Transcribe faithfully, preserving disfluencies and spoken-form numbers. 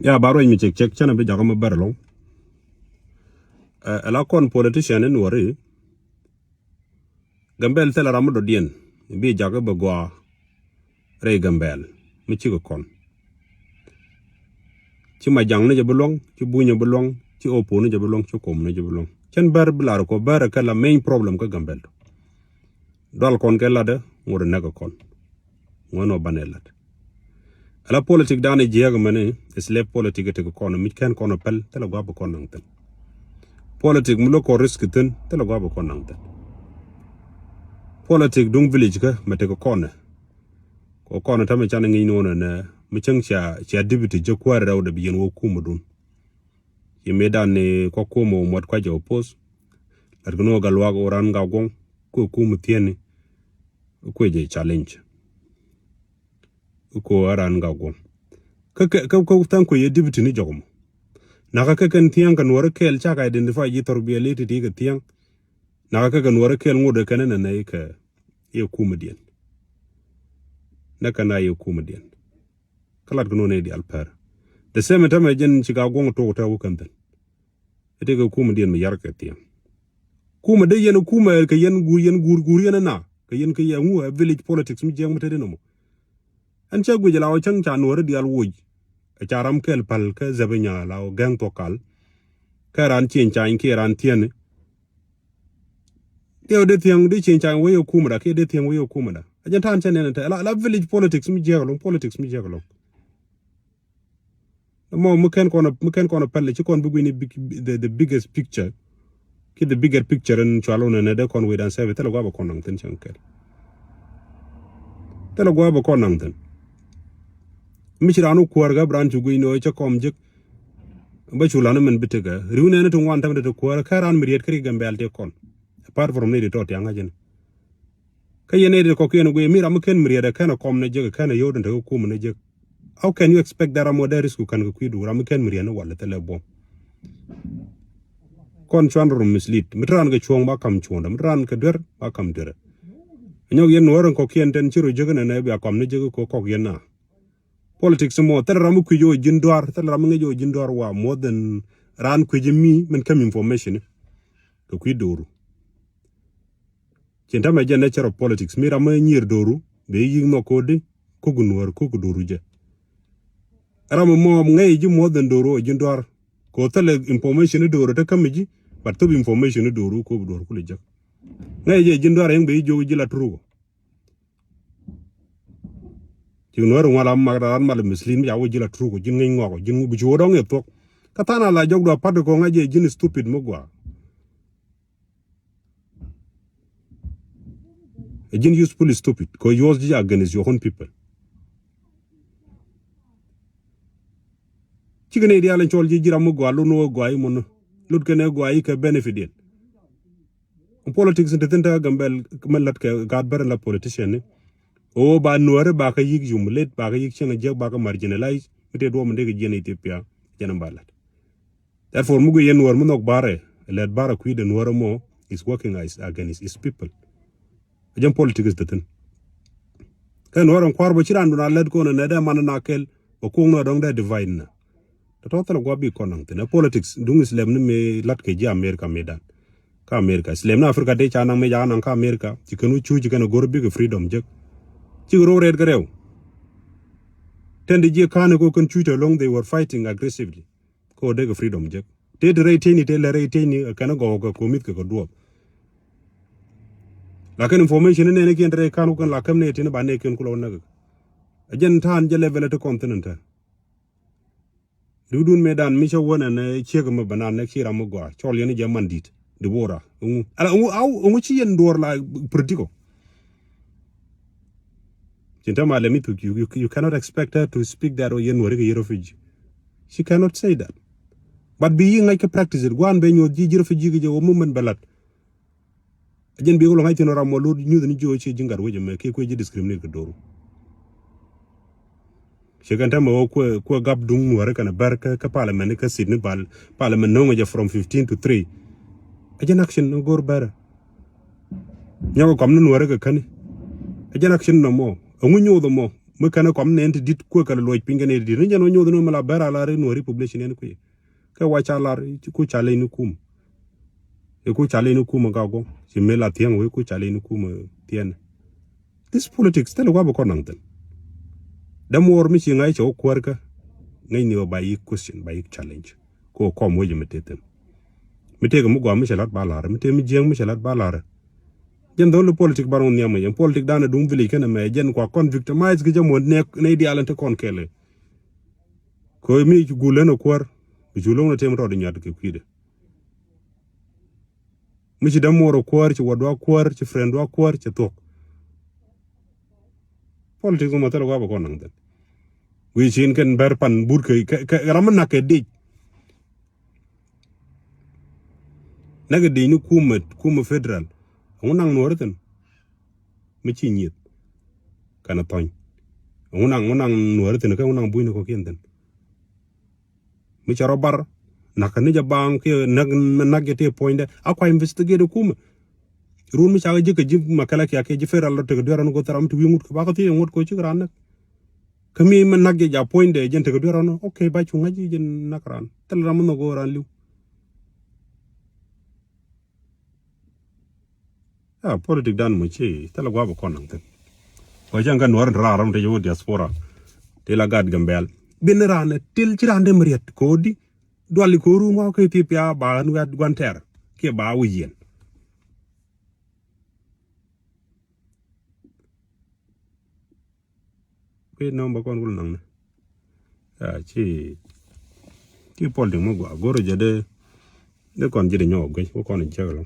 Ya ba ruec mi cek cek cɛn a bi jakä mi bɛr ɛlɔŋ. Ɛ la kɔn politician in wari. Gambɛl thilɛ ram mi dɔ̱diɛn bi jakä bɛ gɔaa rɛy Gambɛl mi cikɛ kɔn. Ci Majaŋ ni jɛ bi luɔ̱ŋ, ci Buny jɛ bi luɔ̱ŋ, ci Opo ni jɛ bi luɔ̱ŋ, ci Kom ni jɛ bi luɔ̱ŋ. Cɛn bɛr bi lar kɔ bɛr kɛ la main problem kä Gambɛl. Dual kɔn kɛ latdä ŋot nɛk kɔn. Ŋuɛn wä banɛ lat. Ala politik dan i̱ jiɛk mɛni i̱ slave politik i̱ tek kɔn mi kɛn kɔn pɛl thilɛ guap kɔn naŋ thin. Politik mi lo̱k kɔn risk thin thilɛ guap kɔn naŋ thin. Politik duŋ village kä mɛ tek kɔn. Kɔ kɔn tamɛ can ŋi̱ny nuɔn ɛnɛ mi cäŋ cia cia dibiti jɛ kuäär rɛw dɛ bi yɛn wä kumä dun. Ci mëë dan ni kɔ kumä wä muɔt kuac jɛ wä poth. Lat kɛ nuɔ gal wak wä ran ga guɔŋ kuɛ kumä thiɛni. Kuɛ jɛ challenge. Ko a ran ga guɔŋ. Kä kä kä thaŋ kuɛ yɛ dibiti ni jɔk mɔ. Nakä kä kɛn thiɛŋ kɛ nuɔrä kɛɛl cakɛ identify ji̱ thɔr biɛl i̱ ti ti kɛ thiɛŋ. Nakä kä kɛ nuɔrä kɛɛl ŋot kɛn nɛ nɛ kɛ yɛ kumä diɛn. Nɛ kɛ na yɛ kumä diɛn. Kä lat kɛ nuɔn i̱ dial pɛr. The same time jɛn ci ga guɔŋ tok tɛ wä kɛn thin. Ɛ tëkɛ kumä diɛn mi yar kɛ thiɛŋ. Kumä dee yɛn kumä kɛ yɛn guur yɛn guur guur yɛn na kɛ yɛn kɛ yɛn ŋu ɛ village politics mi jiɛŋ mi te di nɔmɔ. Ɛn cɛ guic la wä cäŋ ca nuɔri dial woc. Ɛ ca ram kɛl pal kä zɛpɛ nya la wä gɛŋ thok kal. Kɛ ran cieŋ cany kiɛ ran thiɛni. Diɛ wä dee thiɛŋ dee cieŋ cany wä yɛ kumä da kiɛ dee thiɛŋ wä yɛ kumä da. Ɛ jɛn ta̱a̱n cɛ nɛn ɛ tɛ la village politics mi jiɛk lɔŋ politics mi jiɛk lɔŋ. Mɔ mi kɛn kɔn mi kɛn kɔn pɛl ci kɔn bi guini the, the biggest picture. Ki the bigger picture in cual wun ne de kɔn widan sɛbi thilɛ guabɛ kɔn naŋ thin cɛn kɛl. Thilɛ guabɛ kɔn naŋ thin. Mi ci ran wä kuäär gä bran cu guini wä cɛ kɔm jek. Bä cu lan min bi tekɛ riw nɛn ti ŋuan tɛm de ti kuäär kɛ ran mi riet kɛ ri Gambɛl ti kɔn. Apart from ni di tɔ tiaŋ a jini. Kä yɛn ɛ ti kɔkiɛn guiɛ mi ram mi ken mi riɛt ɛ kɛn ɛ kɔm ni jek ɛ kɛn ɛ yot ni tekɛ kum ni jek. How can you expect that ram wä dee risk ku kɛn kɛ kui̱du ram mi ken mi riɛt ni wal thilɛ buɔm. Kɔn cuan run mislead mi te ran kɛ cuɔ̱ŋ ba kam cuɔ̱ŋdɛ mi te ran kɛ duer ba kam duer. Nyɔk yɛn nuɔr in kɔkiɛn tɛn ci ro jek ni nɛ bia kɔm ni jek kɔ kɔk yɛn na. Politics mɔ thil ram mi kui̱c wä ji̱n duar thil ram mi ŋic wä ji̱n duar wa more than ran kui̱c mi min käm information. Kɛ kui̱ doru. Cin tamɛ jɛ nature of politics mi ram mi nyier doru bɛ yi̱k nhɔk kodi kuk nuɔr kuk doru jɛ. Ram mi mɔ ŋɛy ji̱ more than doru ji̱n duar. Ko thilɛ information ni doru te käm ji̱ but thop information ni doru ko bi doru kuli jek. Ŋɛy jɛ ji̱n duar yɛŋ bɛ ji̱ jiök ji̱ la turuko. Ci nuɔr ŋual a mak ran mal mislin mi ca wä ji̱ la turuko ji̱n ŋɛy ŋɔko ji̱n ŋu bi ci wä dɔŋ yɛ thuɔk. Kä than a la jɔk dua pat ko ŋa̱c jɛ ji̱n stupid mi gua. Ɛ ji̱n useful stupid ko yuɔth ji̱ against your own people. Cikɛ ni diaal in cɔl ji̱ ji̱ ram mi gua lun wä gua i̱ mun lut kɛn ɛ gua i̱ kɛ benefit diɛn. Politics in te thin te Gambɛl mɛ lat kɛ gaat bɛr in la politician ni. O ba nuɔri ba kä yik humiliate ba kä yik cieŋ jiäk ba kä marginalize mi te duɔm in dee kɛ jiɛn Ethiopia jɛn in ba lat. Therefore mi gui yɛn nuɔr mi nhɔk barɛ lɛt barɛ kui̱dɛ nuɔr ɛmɔ is working as against his people. Ɛ jɛn politics te thin. Kɛ nuɔr ɛn kua̱r bä ci raan dun a lɛt kɔn ɛnɛ dee man ɛn a kɛl bä kuɔŋ nuɔr dɔŋ dee divide na. Tɔtɔ thilɛ gua̱ bi kɔn naŋ thin ɛ politics duŋ Islam ni mëë la̱t kɛ ji̱ America mëë dan. Kä America Islam ni Africa dee ca naŋ mëë ca naŋ kä America ci kɛn wä cuuc ci kɛn ɛ go̱r bikɛ freedom jek. Cikɛ ro̱o̱k rɛɛt kɛ rɛw. Tɛn di jiɛ ka̱n ɛ kɔ kɛn cuuc tɔ loŋ they were fighting aggressively. Kɛ wä dee kɛ freedom jek tëë ti rɛy tëëni tëë lɛ rɛy tëëni kɛn ɛ gɔw kɛ ko̱mith kɛ kɛ duɔth. Lakin information ni nɛn kiɛn ti rɛy ka̱n wä kɛn la käm ni tini ba nɛy kiɛn kulɛ wä näk. Ɛ jɛn ta̱a̱n jɛ level ɛ ti kɔn thin ɛn tɛ. Dudun mëë dan mi cä wänɛ nɛ ciek mi bä nan nɛ ci ram mi gɔaa cɔl yɛn jɛ man dit. Dibora ŋu ala ŋu aw ŋu ci yɛn duɔr la political. Cinta ma lemi thuk you, you, you cannot expect her to speak that way yɛn wari kɛ yɛ refugee. She cannot say that. But bi yi ŋa̱c kɛ practice it guan bɛ nyuɔth ji̱ ji̱ refugee kɛ jɛ wä movement bɛ lat. A jɛn biek lɔ ŋa̱c thi̱n ram mɔ lot nyuth ni jiö ci ji̱ gat wec ɛmɛ kiɛ kuɛ ji̱ discriminate kɛ doru. Ci kɛn tɛmɛ wä kuɛ kuɛ gap duŋ nuɔri kɛn bɛr kä kä parliament kä seat ni bal parliament no̱ŋ jɛ from fifteen to three. A jɛn action ni go̱r bɛrɛ. Nyɔk kɔm ni nuɔri kɛ käni. A jɛn action nɔ mɔ a ŋu nyoth mɔ. Mi kɛn kɔm nɛn ti dit kuɛ kɛ luɔc piny kɛ nɛn ti dit ni jɛn wä nyoth ni mi la bɛr a la ri nuɔri population ɛn kui̱. Kɛ wa ca lar ku ca leny ni kum. Iku ca leny ni kum a gak gɔŋ ci mel a thiɛŋ wä iku ca leny ni kum a thiɛn. This politics thil wa bi kɔn naŋ thin. Däm wor mi ci ŋa̱c cɛ wä kuäär kä ŋäc ni wä ba yik question ba yik challenge. Ko kɔm wec mi te thin. Mi tëëk mi gɔaa mi cɛ lat ba la̱rä mi tëëk mi jiäŋ mi cɛ lat ba la̱rä. Jɛn dholi politik ba rɔŋ nhiam mɛ jɛn politik dan a duŋ village kɛn mɛ jɛn kua kɔn victimize ki jɛ muɔ̱t nɛ diaal in te kɔn kɛlɛ. Kɛ mi ci gul län a kuäär bi cu loŋ na tem rɔɔd nyuat kɛ kui̱dɛ. Mi ci däm muɔr a kuäär ci wä dua kuäär ci friend dua kuäär ci thuɔk. Politik mɔ thil gua bɛ kɔn naŋ thin. Wi̱i̱ cin kɛn bɛr pan but kɛ ram mi nak kɛ dic. Näk i̱ di̱c ni kumɛ kumɛ federal. Ɛŋu naŋ nuɔɔri thi̱n mi ci nyieth. Kɛn a thɔny ɛŋu naŋ ŋu naŋ nuɔɔri thi̱n kɛ ŋu naŋ bucni kɔkiɛn thi̱n. Mi cɛ rɔ bar nak ni jɛ baaŋ kiɛ nak nak jɛ tëë puɔ̱nydɛ a kua investigate kumɛ. Run mi cakɛ ji̱ kɛ ji̱ makɛlɛ kiɛ kiɛ ji̱ federal rɔ tekɛ duer rɔ ni goth ram ti wi̱i̱ ŋut kɛ bakɔ thiec ŋut kɛ cik raan näk. Kä mi mɛ nak jɛ ja puɔ̱nydɛ jɛn tekɛ duer rɔnɔ. Ok, ba cu ŋa̱c jɛ nak raan thil ram mi nhɔk ɣöö raan li̱w. A politik dan mɔ ci thil gua bɛ kɔn naŋ thin. Kɔ cɛn kä nuɔr in te raa ram te ci wä diaspora. Ti la gat Gambɛl bin raan til ci raan de mi riɛt kodi. Dual i koru mɔ kɛ ti pia ba ɣän wɛt guan tɛr kiɛ ba wä yiɛn. Kui̱ nɔmba kɔn wul naŋ ni. A ci ci politik mi gua goro jɛ de de kɔn ji̱ de nyɔk guic wä kɔn in cek lɔ.